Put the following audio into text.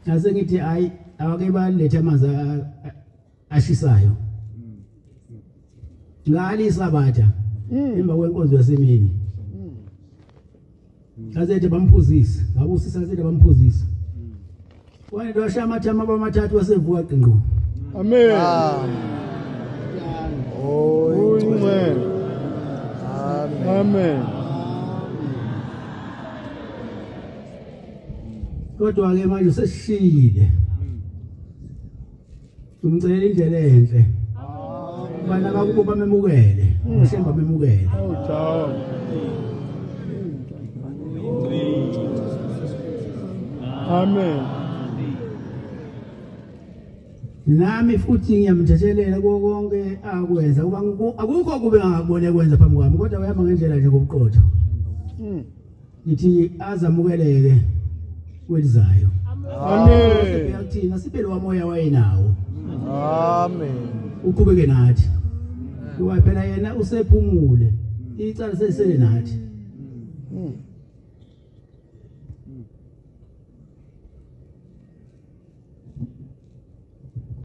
Ngase ngithi hayi awake balethe amanzi ashisayo. Ngali isabatha emva kwenkonzo yasemini. Ngazethe bamphuzisa, ngabusisa ngazethe bamphuzisa. Wayedwa washaya amathama amathathu wasevuka qinqo. Amen. Amen. Amen. Kodwa ke manje useshiyile. Umcelela indlela enhle. Bana bakubo bamemukele, uShembe bamemukele. Oh, ciao. Amen. Nami futhi ngiyamthethelela kuko konke akwenza kuba akukho kube ngakubone kwenza phambi kwami kodwa uyahamba ngendlela nje ngobuqotho. Ngithi azamukeleke kwelizayo. Amen. Uyakuthina sibele wamoya wayenawo. Amen. Uqhubeke nathi. Ngoba phela yena usephumule. Icala sesele nathi.